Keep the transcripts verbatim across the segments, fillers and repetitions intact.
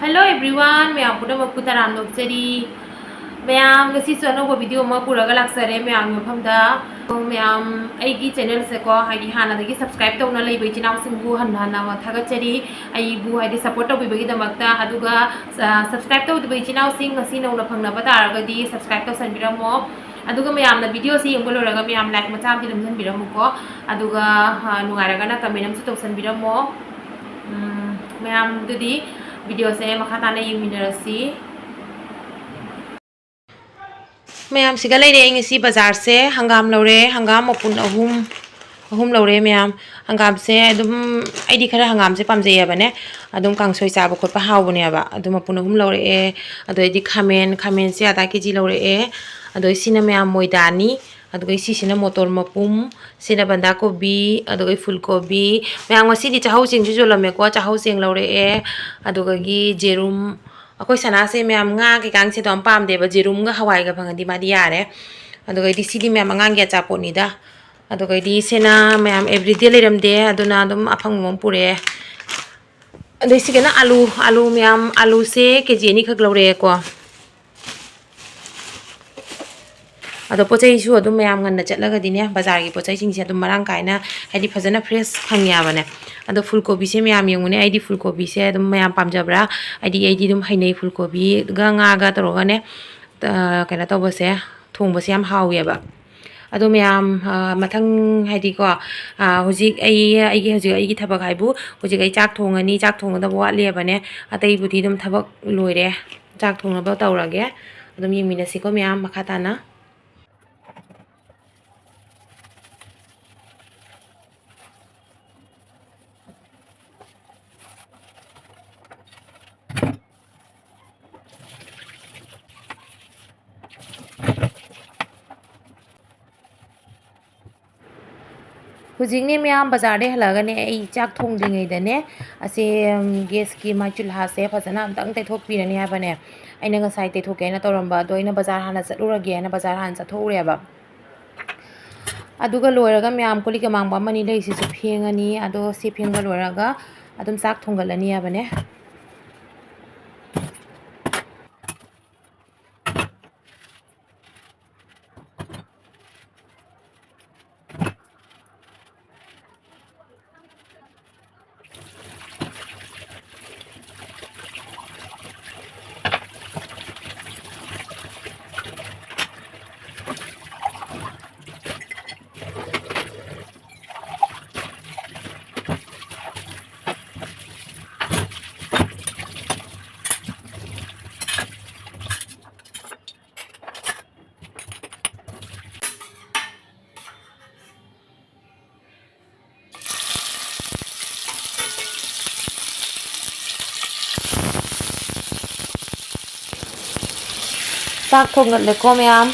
Hello everyone, ꯃꯌꯥꯝ ꯄꯨꯝꯅꯃꯛꯄꯨ ꯇꯔꯥꯝꯅ ꯑꯣꯛꯆꯔꯤ꯫ ꯃꯌꯥꯝ, ꯉꯁꯤꯁꯨ ꯑꯅꯧꯕ video ꯑꯃ ꯄꯨꯔꯒ ꯂꯥꯛꯆꯔꯦ ꯃꯌꯥꯝꯒꯤ ꯃꯐꯝꯗ꯫ ꯑꯗꯣ ꯃꯌꯥꯝ, ꯑꯩꯒꯤ channelꯁꯦꯀꯣ, ꯍꯥꯏꯗꯤ ꯍꯥꯟꯅꯗꯒꯤ subscribe ꯇꯧꯅ ꯂꯩꯕ ꯏꯆꯤꯟ ꯏꯅꯥꯎꯁꯤꯡꯕꯨ ꯍꯟꯅ ꯍꯟꯅ ꯊꯥꯒꯠꯆꯔꯤ, ꯑꯩꯕꯨ ꯍꯥꯏꯗꯤ support ꯇꯧꯕꯤꯕꯒꯤꯗꯃꯛꯇ꯫ ꯑꯗꯨꯒ, ꯑ, subscribe ꯇꯧꯗꯕ ꯏꯆꯤꯟ ꯏꯅꯥꯎꯁꯤꯡ ꯉꯁꯤ ꯅꯧꯅ ꯐꯪꯅꯕ ꯇꯥꯔꯒꯗꯤ subscribe ꯇꯧꯁꯟꯕꯤꯔꯝꯃꯣ꯫ ꯑꯗꯨꯒ ꯃꯌꯥꯝꯅ videoꯁꯤ ꯌꯦꯡꯕ ꯂꯣꯏꯔꯒ ꯃꯌꯥꯝ like ꯃꯆꯥ ꯑꯃꯗꯤ ꯅꯝꯁꯤꯟꯕꯤꯔꯝꯃꯨꯀꯣ꯫ ꯑꯗꯨꯒ, ꯑ, ꯅꯨꯡꯉꯥꯏꯔꯒꯅ comment ꯑꯃꯁꯨ ꯇꯧꯁꯟꯕꯤꯔꯝꯃꯣ꯫ ꯎꯝ, ꯃꯌꯥꯝ, ꯑꯗꯨꯗꯤ videoꯁꯦ ꯃꯈꯥ ꯇꯥꯅ ꯌꯦꯡꯃꯤꯟꯅꯔꯁꯤ꯫ ꯃꯌꯥꯝ, ꯁꯤꯒ ꯂꯩꯔꯦ ꯑꯩ ꯉꯁꯤ ꯕꯖꯥꯔꯁꯦ꯫ ꯍꯪꯒꯥꯝ ꯂꯧꯔꯦ, ꯍꯪꯒꯥꯝ ꯃꯄꯨꯟ ꯑꯍꯨꯝ, ꯑꯍꯨꯝ ꯂꯧꯔꯦ ꯃꯌꯥꯝ꯫ ꯍꯪꯒꯥꯝꯁꯦ ꯑꯗꯨꯝ, ꯑꯩꯗꯤ ꯈꯔ ꯍꯪꯒꯥꯝꯁꯦ ꯄꯥꯝꯖꯩꯌꯦꯕꯅꯦ꯫ ꯑꯗꯨꯝ ꯀꯥꯡꯁꯣꯏ ꯆꯥꯕ ꯈꯣꯠꯄ ꯍꯥꯎꯕꯅꯦꯕ꯫ ꯑꯗꯨ ꯃꯄꯨꯟ ꯑꯍꯨꯝ ꯂꯧꯔꯛꯑꯦ꯫ ꯑꯗꯩꯗꯤ ꯈꯥꯃꯦꯟ, ꯈꯥꯃꯦꯟꯁꯦ ꯑꯗꯥ ꯀꯦ ꯖꯤ ꯂꯧꯔꯛꯑꯦ꯫ ꯑꯗꯩ ꯁꯤꯅ ꯃꯌꯥꯝ ꯃꯣꯏꯗꯥꯅꯤ꯫ ꯑꯗꯨꯒ ꯁꯤꯁꯤꯅ ꯃꯣꯇꯣꯔ ꯃꯄꯨꯝ, ꯁꯤꯅ ꯕꯟꯗꯥ ꯀꯣꯕꯤ, ꯑꯗꯨꯒ ꯐꯨꯜ ꯀꯣꯕꯤ꯫ ꯃꯌꯥꯝ, ꯉꯁꯤꯗꯤ ꯆꯍꯧ ꯆꯦꯡꯁꯨ ꯌꯣꯜꯂꯝꯃꯦꯀꯣ, ꯆꯍꯧ ꯆꯦꯡ ꯂꯧꯔꯛꯑꯦ꯫ ꯑꯗꯨꯒꯒꯤ ꯖꯦꯔꯨꯝ, ꯑꯩꯈꯣꯏ ꯁꯅꯥꯁꯦ ꯃꯌꯥꯝ ꯉꯥ ꯀꯩꯀꯥꯁꯦ ꯑꯗꯨꯝ ꯄꯥꯝꯗꯦꯕ, ꯖꯦꯔꯨꯝꯒ ꯍꯋꯥꯏꯒ ꯐꯪꯉꯗꯤ ꯃꯥꯗꯤ ꯌꯥꯔꯦ꯫ ꯑꯗꯨꯒꯩꯗꯤ ꯁꯤꯗꯤ ꯃꯌꯥꯝ ꯑꯉꯥꯡꯒꯤ ꯑꯆꯥꯄꯣꯠꯅꯤꯗ꯫ ꯑꯗꯨꯒꯩꯗꯤ ꯁꯤꯅ ꯃꯌꯥꯝ everyday ꯂꯩꯔꯝꯗꯦ, ꯑꯗꯨꯅ ꯑꯗꯨꯝ ꯑꯐꯪꯕ ꯑꯃ ꯄꯨꯔꯛꯑꯦ꯫ ꯑꯗꯩ ꯁꯤꯒꯅ ꯑꯥꯂꯨ, ꯑꯥꯂꯨ ꯃꯌꯥꯝ, ꯑꯥꯂꯨꯁꯦ ꯀꯦ ꯖꯤ ꯑꯅꯤꯈꯛ ꯂꯧꯔꯛꯑꯦꯀꯣ꯫ ꯑꯗꯣ ꯄꯣꯠ ꯆꯩꯁꯨ ꯑꯗꯨꯝ ꯃꯌꯥꯝ ꯉꯟꯅ ꯆꯠꯂꯒꯗꯤꯅꯦ, ꯕꯖꯥꯔꯒꯤ ꯄꯣꯠ ꯆꯩꯁꯤꯡꯁꯦ ꯑꯗꯨꯝ ꯃꯔꯥꯡ ꯀꯥꯏꯅ, ꯍꯥꯏꯗꯤ ꯐꯖꯅ fresh ꯐꯪꯉꯦꯕꯅꯦ꯫ ꯑꯗꯣ ꯐꯨꯜ ꯀꯣꯕꯤꯁꯦ ꯃꯌꯥꯝ ꯌꯦꯡꯉꯨꯅꯦ, ꯑꯩꯗꯤ ꯐꯨꯜ ꯀꯣꯕꯤꯁꯦ ꯑꯗꯨꯝ ꯃꯌꯥꯝ ꯄꯥꯝꯖꯕ꯭ꯔꯥ? ꯑꯩꯗꯤ, ꯑꯩꯗꯤ ꯑꯗꯨꯝ ꯍꯩꯅꯩ, ꯐꯨꯜ ꯀꯣꯕꯤꯒ ꯉꯥꯒ ꯇꯧꯔꯒꯅꯦ, ꯑ, ꯀꯩꯅꯣ ꯇꯧꯕꯁꯦ, ꯊꯣꯡꯕꯁꯦ ꯌꯥꯝ ꯍꯥꯎꯋꯦꯕ꯫ ꯑꯗꯣ ꯃꯌꯥꯝ, ꯑ, ꯃꯊꯪ ꯍꯥꯏꯗꯤꯀꯣ, ꯑ, ꯍꯧꯖꯤꯛ ꯑꯩ, ꯑꯩꯒꯤ ꯍꯧꯖꯤꯛ ꯑꯩꯒꯤ ꯊꯕꯛ ꯍꯥꯏꯕꯨ ꯍꯧꯖꯤꯛ ꯑꯩ ꯆꯥꯛ ꯊꯣꯡꯉꯅꯤ, ꯆꯥꯛ ꯊꯣꯡꯒꯗꯕ ꯋꯥꯠꯂꯤꯕꯅꯦ꯫ ꯑꯇꯩꯕꯨꯗꯤ ꯑꯗꯨꯝ ꯊꯕꯛ ꯂꯣꯏꯔꯦ꯫ ꯆꯥꯛ ꯊꯣꯡꯅꯕ ꯇꯧꯔꯒꯦ꯫ ꯑꯗꯨꯝ ꯌꯦꯡꯃꯤꯟꯅꯁꯤꯀꯣ ꯃꯌꯥꯝ ꯃꯈꯥ ꯇꯥꯅ꯫ ꯍꯧꯖꯤꯛꯅꯦ ꯃꯌꯥꯝ ꯕꯖꯥꯔꯗꯩ ꯍꯜꯂꯛꯑꯒꯅꯦ, ꯑꯩ ꯆꯥꯛ ꯊꯣꯡꯗ꯭ꯔꯤꯉꯩꯗꯅꯦ, ꯑꯁꯦ, ꯎꯝ, gasꯀꯤ ꯃꯥꯏ ꯆꯨꯜꯍꯥꯁꯦ ꯐꯖꯅ ꯑꯝꯇꯪ ꯇꯩꯊꯣꯛꯄꯤꯔꯅꯤ ꯍꯥꯏꯕꯅꯦ꯫ ꯑꯩꯅ ꯉꯁꯥꯏ ꯇꯩꯊꯣꯛꯀꯦꯅ ꯇꯧꯔꯝꯕ ꯑꯗꯣ, ꯑꯩꯅ ꯕꯖꯥꯔ ꯍꯥꯟꯅ ꯆꯠꯂꯨꯔꯒꯦꯅ ꯕꯖꯥꯔ ꯍꯥꯟꯅ ꯆꯠꯊꯣꯛꯎꯔꯦꯕ꯫ ꯑꯗꯨꯒ ꯂꯣꯏꯔꯒ ꯃꯌꯥꯝ ꯀꯣꯜ ꯂꯤꯛ ꯑꯃꯥꯡꯕ ꯑꯃꯅꯤ ꯂꯩꯁꯤꯁꯨ ꯐꯦꯡꯉꯅꯤ꯫ ꯑꯗꯣ ꯁꯤ ꯐꯦꯡꯕ ꯂꯣꯏꯔꯒ ꯑꯗꯨꯝ ꯆꯥꯛ ꯊꯣꯡꯒꯠꯂꯅꯤ ꯍꯥꯏꯕꯅꯦ꯫ ꯆꯥꯛ ꯊꯣꯡꯒꯠꯂꯦꯀꯣ ꯃꯌꯥꯝ꯫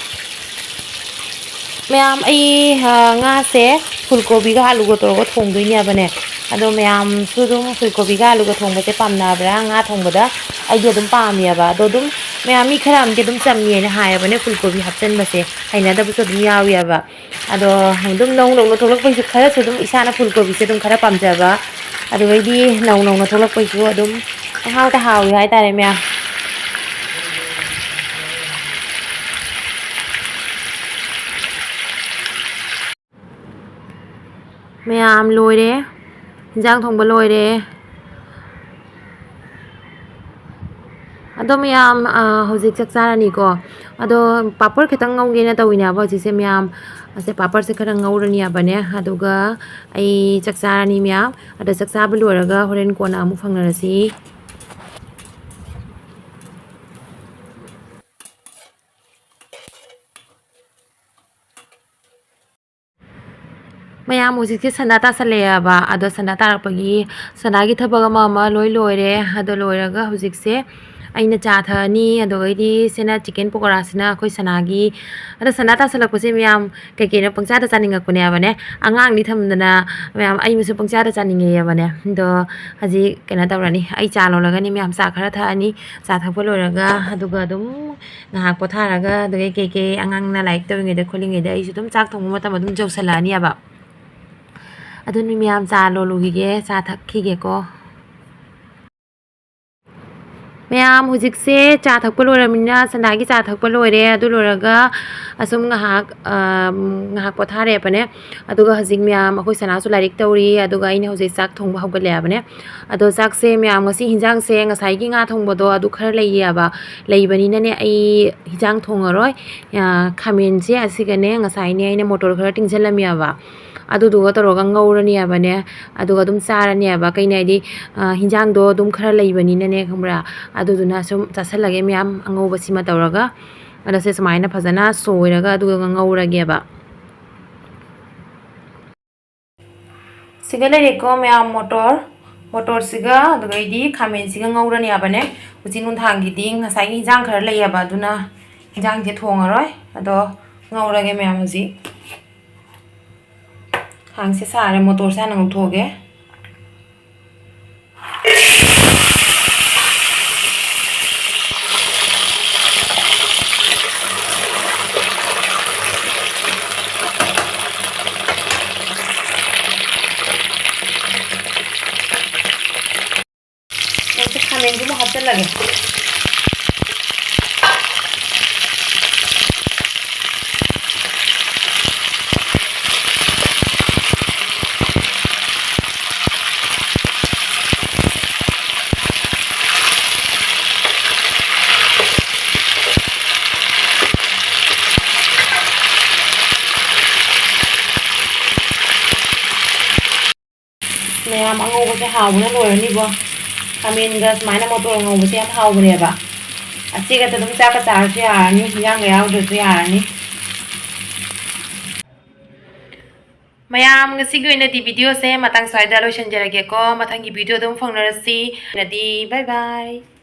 ꯃꯌꯥꯝ, ꯑꯩ, ꯑ, ꯉꯥꯁꯦ ꯐꯨꯜ ꯀꯣꯕꯤꯒ ꯑꯂꯨꯒ ꯇꯧꯔꯒ ꯊꯣꯡꯗꯣꯏꯅꯦꯕꯅꯦ꯫ ꯑꯗꯣ ꯃꯌꯥꯝꯁꯨ ꯑꯗꯨꯝ ꯐꯨꯜ ꯀꯣꯕꯤꯒ ꯑꯂꯨꯒ ꯊꯣꯡꯕꯁꯦ ꯄꯥꯝꯅꯕ꯭ꯔꯥ? ꯉꯥ ꯊꯣꯡꯕꯗ ꯑꯩꯗꯤ ꯑꯗꯨꯝ ꯄꯥꯝꯃꯦꯕ꯫ ꯑꯗꯣ ꯑꯗꯨꯝ ꯃꯌꯥꯝ ꯃꯤ ꯈꯔ ꯑꯃꯗꯤ ꯑꯗꯨꯝ ꯆꯝꯃꯦꯅ ꯍꯥꯏꯌꯦꯕꯅꯦ ꯐꯨꯜ ꯀꯣꯕꯤ ꯍꯥꯞꯆꯟꯕꯁꯦ꯫ ꯍꯩꯅꯗꯕꯁꯨ ꯑꯗꯨꯝ ꯌꯥꯎꯋꯦꯕ꯫ ꯑꯗꯣ ꯑꯗꯨꯝ ꯅꯧ ꯅꯧꯅ ꯊꯣꯛꯂꯛꯄꯩꯁꯨ ꯈꯔꯁꯨ ꯑꯗꯨꯝ ꯏꯁꯥꯅ ꯐꯨꯜ ꯀꯣꯕꯤꯁꯦ ꯑꯗꯨꯝ ꯈꯔ ꯄꯥꯝꯖꯕ꯫ ꯑꯗꯨꯗꯩꯗꯤ ꯅꯧ ꯅꯧꯅ ꯊꯣꯛꯂꯛꯄꯩꯁꯨ ꯑꯗꯨꯝ ꯄꯪꯍꯥꯎꯗ ꯍꯥꯎꯋꯤ ꯍꯥꯏꯇꯥꯔꯦ ꯃꯌꯥꯝ꯫ ꯃꯌꯥꯝ ꯂꯣꯏꯔꯦ꯫ ꯍꯤꯟꯖꯥꯡ ꯊꯣꯡꯕ ꯂꯣꯏꯔꯦ꯫ ꯑꯗꯣ ꯃꯌꯥꯝ, ꯑ, ꯍꯧꯖꯤꯛ ꯆꯥꯛ ꯆꯥꯔꯅꯤꯀꯣ꯫ ꯑꯗꯣ ꯄꯥꯄꯣꯔ ꯈꯤꯇꯪ ꯉꯧꯒꯦꯅ ꯇꯧꯋꯤꯅꯦꯕ ꯍꯧꯖꯤꯛꯁꯦ ꯃꯌꯥꯝ꯫ ꯑꯁꯦ ꯄꯥꯄꯣꯔꯁꯦ ꯈꯔ ꯉꯧꯔꯅꯤꯕꯅꯦ꯫ ꯑꯗꯨꯒ ꯑꯩ ꯆꯥꯛ ꯆꯥꯔꯅꯤ ꯃꯌꯥꯝ꯫ ꯑꯗꯣ ꯆꯥꯛ ꯆꯥꯕ ꯂꯣꯏꯔꯒ ꯍꯣꯔꯦꯟ ꯀꯣꯟꯅ ꯑꯃꯨꯛ ꯐꯪꯅꯔꯁꯤ꯫ ꯃꯌꯥꯝ ꯍꯧꯖꯤꯛꯁꯦ ꯁꯟꯗꯥ ꯇꯥꯁꯜꯂꯛꯑꯦꯕ꯫ ꯑꯗꯣ ꯁꯟꯗꯥ ꯇꯥꯔꯛꯄꯒꯤ ꯁꯅꯥꯒꯤ ꯊꯕꯛ ꯑꯃ ꯑꯃ ꯂꯣꯏ ꯂꯣꯏꯔꯦ꯫ ꯑꯗꯣ ꯂꯣꯏꯔꯒ ꯍꯧꯖꯤꯛꯁꯦ ꯑꯩꯅ ꯆꯥ ꯊꯛꯑꯅꯤ꯫ ꯑꯗꯨꯒꯩꯗꯤ ꯁꯤꯅ ꯆꯤꯛꯀꯟ ꯄꯀꯣꯔꯥꯁꯤꯅ ꯑꯩꯈꯣꯏ ꯁꯅꯥꯒꯤ꯫ ꯑꯗꯣ ꯁꯟꯗꯥ ꯇꯥꯁꯜꯂꯛꯄꯁꯦ ꯃꯌꯥꯝ ꯀꯩ ꯀꯩꯅꯣ ꯄꯪꯆꯥꯗ ꯆꯥꯅꯤꯡꯉꯛꯄꯅꯦꯕꯅꯦ꯫ ꯑꯉꯥꯡꯗꯤ ꯊꯝꯗꯅ ꯃꯌꯥꯝ ꯑꯩꯕꯨꯁꯨ ꯄꯪꯆꯥꯗ ꯆꯥꯅꯤꯡꯉꯦꯕꯅꯦ꯫ ꯑꯗꯣ ꯍꯧꯖꯤꯛ ꯀꯩꯅꯣ ꯇꯧꯔꯅꯤ꯫ ꯑꯩ ꯆꯥ ꯂꯣꯜꯂꯒꯅꯤ ꯃꯌꯥꯝ ꯆꯥ ꯈꯔ ꯊꯛꯑꯅꯤ꯫ ꯆꯥ ꯊꯛꯄ ꯂꯣꯏꯔꯒ ꯑꯗꯨꯒ ꯑꯗꯨꯝ ꯉꯥꯏꯍꯥꯛ ꯄꯣꯊꯥꯔꯒ ꯑꯗꯨꯗꯒꯤ ꯀꯩꯀꯩ ꯑꯉꯥꯡꯅ ꯂꯥꯏꯔꯤꯛ ꯇꯧꯔꯤꯉꯩꯗ ꯈꯣꯠꯂꯤꯉꯩꯗ ꯑꯩꯁꯨ ꯑꯗꯨꯝ ꯆꯥꯛ ꯊꯣꯡꯕ ꯃꯇꯝ ꯑꯗꯨꯝ ꯌꯧꯁꯜꯂꯛꯑꯅꯤꯕ꯫ ꯑꯗꯨꯅꯤ ꯃꯌꯥꯝ ꯆꯥ ꯂꯣꯜꯂꯨꯈꯤꯒꯦ, ꯆꯥ ꯊꯛꯈꯤꯒꯦꯀꯣ꯫ ꯃꯌꯥꯝ ꯍꯧꯖꯤꯛꯁꯦ ꯆꯥ ꯊꯛꯄ ꯂꯣꯏꯔꯕꯅꯤꯅ ꯁꯟꯗꯥꯒꯤ ꯆꯥ ꯊꯛꯄ ꯂꯣꯏꯔꯦ꯫ ꯑꯗꯨ ꯂꯣꯏꯔꯒ ꯑꯁꯨꯝ ꯉꯥꯏꯍꯥꯛ, ꯑ, ꯉꯥꯏꯍꯥꯛ ꯄꯣꯊꯥꯔꯦꯕꯅꯦ꯫ ꯑꯗꯨꯒ ꯍꯧꯖꯤꯛ ꯃꯌꯥꯝ ꯑꯩꯈꯣꯏ ꯁꯅꯥꯁꯨ ꯂꯥꯏꯔꯤꯛ ꯇꯧꯔꯤ꯫ ꯑꯗꯨꯒ ꯑꯩꯅ ꯍꯧꯖꯤꯛ ꯆꯥꯛ ꯊꯣꯡꯕ ꯍꯧꯒꯠꯂꯛꯑꯕꯅꯦ꯫ ꯑꯗꯣ ꯆꯥꯛꯁꯦ ꯃꯌꯥꯝ ꯉꯁꯤ ꯍꯤꯟꯖꯥꯡꯁꯦ ꯉꯁꯥꯏꯒꯤ ꯉꯥ ꯊꯣꯡꯕꯗꯣ ꯑꯗꯨ ꯈꯔ ꯂꯩꯌꯦꯕ꯫ ꯂꯩꯕꯅꯤꯅꯅꯦ ꯑꯩ ꯍꯤꯟꯖꯥꯡ ꯊꯣꯡꯉꯔꯣꯏ꯫ ꯑ, ꯈꯥꯃꯦꯟꯁꯦ ꯑꯁꯤꯒꯅꯦ ꯉꯁꯥꯏꯅꯦ ꯑꯩꯅ ꯃꯣꯇꯣꯔ ꯈꯔ ꯇꯤꯡꯁꯤꯜꯂꯝꯃꯦꯕ꯫ ꯑꯗꯨꯗꯨꯒ ꯇꯧꯔꯒ ꯉꯧꯔꯅꯦꯕꯅꯦ꯫ ꯑꯗꯨꯒ ꯑꯗꯨꯝ ꯆꯥꯔꯅꯦꯕ꯫ ꯀꯩꯅꯣ ꯍꯥꯏꯗꯤ, ꯑ, ꯍꯤꯟꯖꯥꯡꯗꯣ ꯑꯗꯨꯝ ꯈꯔ ꯂꯩꯕꯅꯤꯅꯅꯦ ꯈꯪꯕ꯭ꯔꯥ? ꯑꯗꯨꯗꯨꯅ ꯁꯨꯝ ꯆꯥꯁꯜꯂꯒꯦ ꯃꯌꯥꯝ ꯑꯉꯧꯕꯁꯤꯃ ꯇꯧꯔꯒ꯫ ꯑꯗꯣ ꯁꯦ ꯁꯨꯃꯥꯏꯅ ꯐꯖꯅ ꯁꯣꯏꯔꯒ ꯑꯗꯨꯒ ꯉꯧꯔꯒꯦꯕ꯫ ꯁꯤꯒ ꯂꯩꯔꯦꯀꯣ ꯃꯌꯥꯝ ꯃꯣꯇꯣꯔ꯫ ꯃꯣꯇꯣꯔꯁꯤꯒ ꯑꯗꯨꯒꯩꯗꯤ ꯈꯥꯃꯦꯟꯁꯤꯒ ꯉꯧꯔꯅꯦꯕꯅꯦ꯫ ꯎꯆꯤ ꯅꯨꯡꯊꯥꯡꯒꯤꯗꯤ ꯉꯁꯥꯏꯒꯤ ꯍꯤꯟꯖꯥꯡ ꯈꯔ ꯂꯩꯌꯦꯕ ꯑꯗꯨꯅ ꯏꯟꯖꯥꯡꯁꯦ ꯊꯣꯡꯉꯔꯣꯏ, ꯑꯗꯣ ꯉꯧꯔꯒꯦ ꯃꯌꯥꯝ꯫ ꯍꯧꯖꯤꯛ ꯈꯥꯡꯁꯦ ꯁꯥꯔꯦ, ꯃꯣꯇꯣꯔꯁꯦ ꯍꯥꯟꯅ ꯉꯧꯊꯣꯛꯑꯒꯦ꯫ ꯑꯩꯁꯦ ꯈꯥꯃꯦꯟꯁꯤꯃꯨꯛ ꯍꯥꯞꯆꯤꯜꯂꯒꯦ꯫ ꯃꯌꯥꯝ, ꯑꯉꯧꯕꯁꯦ ꯍꯥꯎꯕꯅ ꯂꯣꯏꯔꯅꯤꯕꯣ꯫ ꯈꯥꯃꯦꯟꯒ ꯁꯨꯃꯥꯏꯅ ꯃꯣꯇꯣꯔ ꯉꯧꯕꯁꯦ ꯌꯥꯝ ꯍꯥꯎꯕꯅꯦꯕ꯫ ꯑꯁꯤꯒꯗ ꯑꯗꯨꯝ ꯆꯥꯛꯀ ꯆꯥꯔꯁꯨ ꯌꯥꯔꯅꯤ, ꯍꯤꯟꯖꯥꯡꯒ ꯌꯥꯎꯗ꯭ꯔꯁꯨ ꯌꯥꯔꯅꯤ꯫ ꯃꯌꯥꯝ, ꯉꯁꯤꯒꯤ ꯑꯣꯏꯅꯗꯤ videoꯁꯦ ꯃꯇꯥꯡ ꯁ꯭ꯋꯥꯏꯗ ꯂꯣꯏꯁꯤꯟꯖꯔꯒꯦꯀꯣ꯫ ꯃꯊꯪꯒꯤ video ꯑꯗꯨꯝ ꯐꯪꯅꯔꯁꯤ꯫ ꯑꯗꯨꯗꯤ bye bye꯫